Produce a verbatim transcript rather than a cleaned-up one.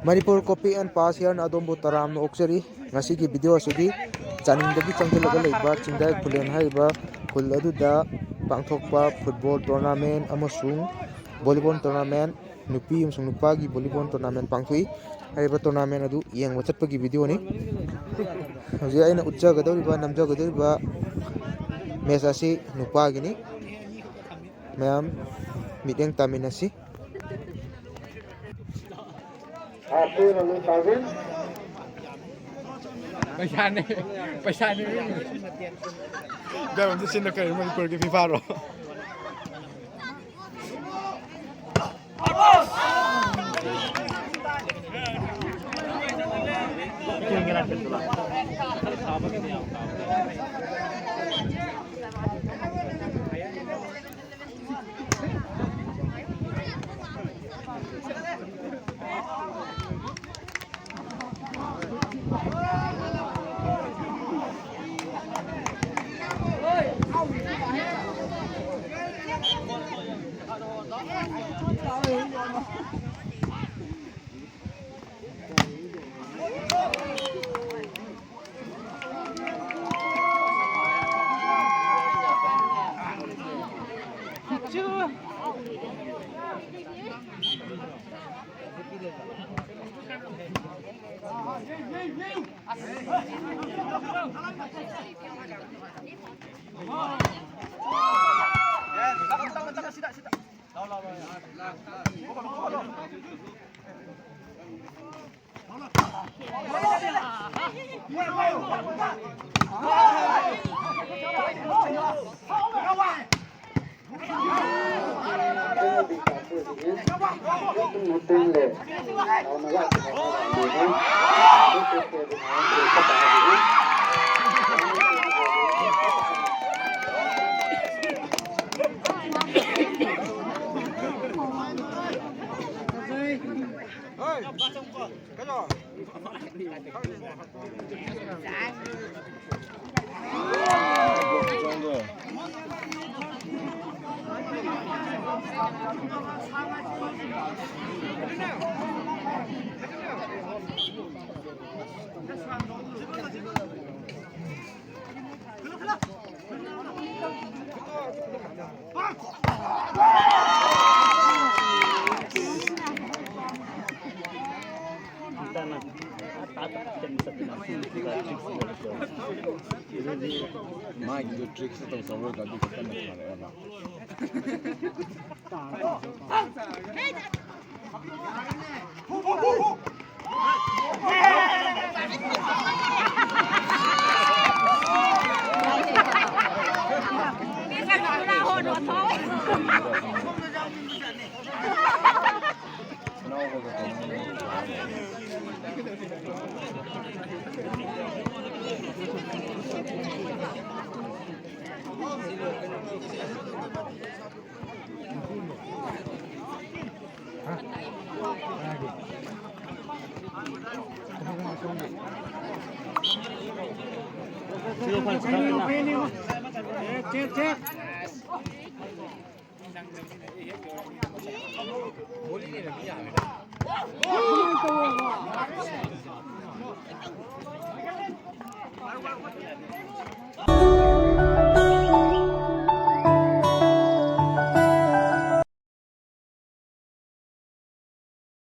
Manipur copy and pass ꯍꯤꯌꯔꯅ ꯑꯗꯣꯝꯕꯨ ꯇꯔꯥꯝꯅ ꯑꯣꯛꯆꯔꯤ꯫ ꯉꯁꯤꯒꯤ ꯚꯤꯗꯤꯑꯣ ꯑꯁꯤꯗꯤ ꯆꯥꯅꯤꯡꯗꯒꯤ ꯆꯪꯁꯤꯜꯂꯒ ꯂꯩꯕ ꯆꯤꯡꯗꯥꯏ ꯈꯨꯂꯦꯟ ꯍꯥꯏꯔꯤꯕ ꯈꯨꯜ ꯑꯗꯨꯗ ꯄꯥꯡꯊꯣꯛꯄ ꯐꯨꯠꯕꯣꯜ ꯇꯣꯔꯅꯥꯃꯦꯟ ꯑꯃꯁꯨꯡ ꯚꯣꯂꯤꯕꯣꯜ ꯇꯣꯔꯅꯥꯃꯦꯟ, ꯅꯨꯄꯤ ꯑꯃꯁꯨꯡ ꯅꯨꯄꯥꯒꯤ ꯚꯣꯂꯤꯕꯣꯜ ꯇꯣꯔꯅꯥꯃꯦꯟ ꯄꯥꯡꯊꯣꯛꯏ꯫ ꯍꯥꯏꯔꯤꯕ ꯇꯣꯔꯅꯥꯃꯦꯟ ꯑꯗꯨ ꯌꯦꯡꯕ ꯆꯠꯄꯒꯤ ꯚꯤꯗꯤꯑꯣꯅꯤ꯫ ꯍꯧꯖꯤꯛ ꯑꯩꯅ ꯎꯠꯆꯒꯗꯧꯔꯤꯕ, ꯅꯝꯖꯒꯗꯧꯔꯤꯕ ꯃꯦꯆ ꯑꯁꯤ ꯅꯨꯄꯥꯒꯤꯅꯤ꯫ ꯃꯌꯥꯝ ꯃꯤꯠꯌꯦꯡ ꯇꯥꯃꯤꯟꯅꯁꯤ꯫ ꯄꯩꯁꯥꯅꯦ, ꯄꯩꯁꯥꯅꯦ꯫ ꯏꯕꯦꯝꯃ, ꯑꯝꯇ ꯁꯤꯟꯅ ꯀꯔꯤ ꯃꯅꯤꯄꯨꯔꯒꯤ ꯐꯤꯐꯥꯔꯣ? ꯃꯥꯒꯤꯗꯨ ꯇ꯭ꯔꯤꯛꯁꯇ ꯇꯧ ꯇꯧꯔꯒ ꯑꯗꯨ ꯈꯛꯇꯅ ꯐꯔꯦꯕ꯫